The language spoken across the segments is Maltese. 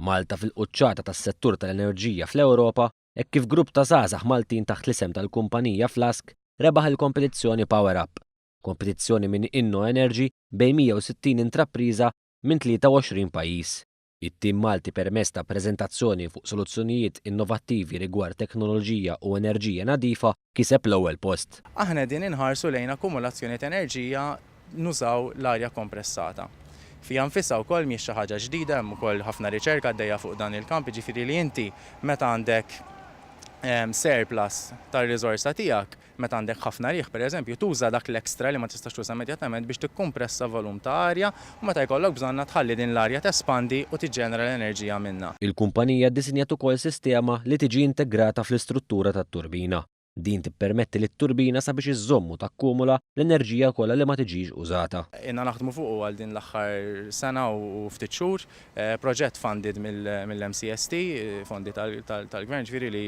Malta fil-quċċata tas-settur tal-enerġija fl-Ewropa hekk kif grupp ta' żgħażagħ Maltin taħt l-isem tal-kumpanija Flask rebaħ il-kompetizzjoni Power Up, kompetizzjoni minn Inno Energy bejn 160 intrapriża minn 23 pajjiż. It-tim Malti permezz ta' preżentazzjoni fuq soluzzjonijiet innovattivi rigward teknoloġija u enerġija nadifa kiseb l-ewwel post. Aħna qegħdin inħarsu lejn akkumulazzjoni ta' enerġija nużaw l-arja kompressata. Fiha nfisha wkoll mhijiex xi ħaġa ġdida, hemm ukoll ħafna riċerka għaddejja fuq dan il-kamp, jiġifieri li inti meta għandek surplus tar-riżorsa tiegħek, meta għandek ħafna riħ pereżempju, tuża dak l-extra li ma tistax tuża immedjatament biex tikkumpressa volum ta' arja u meta jkollok bżonnha tħalli din l-arja tespandi u tiġġenera l-enerġija minnha. Il-kumpanija ddisinjat ukoll sistema li tiġi integrata fl-istruttura tat-turbina. Din tippermetti lit-turbina sabiex iżżomm u takkumula l-enerġija kollha li ma tiġix użata. Ilna naħdmu fuqu għal din l-aħħar sena u ftit xhur. Proġett funded mill-MCST, fondi tal-Gvern, ġifieri li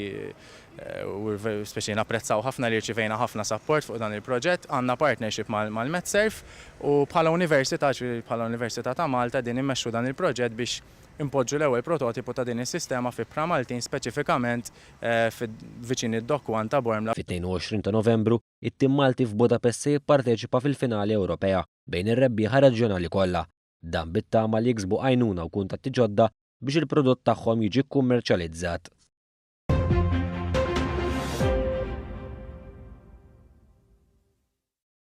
speċi napprezzaw ħafna li rċivejna ħafna support fuq dan il-proġett. Għandna partnership mal-Medserv u bħala università, ġifieri bħala Università ta' Malta qegħdin immexxu dan il-proġett biex inpoġġu l-ewwel prototipu ta' din is-sistema fi Pra Maltin speċifikament viċin id-Dock One ta' Bormla. Fit-22 ta' Novembru, it-tim Malti f'Budapest se jipparteċipa fil-finali Ewropea bejn ir-rebbieħa reġjonali kollha. Dan bit-tama li jiksbu għajnuna u kuntatti ġodda biex il-prodott tagħhom jiġi kkummerċjalizzat.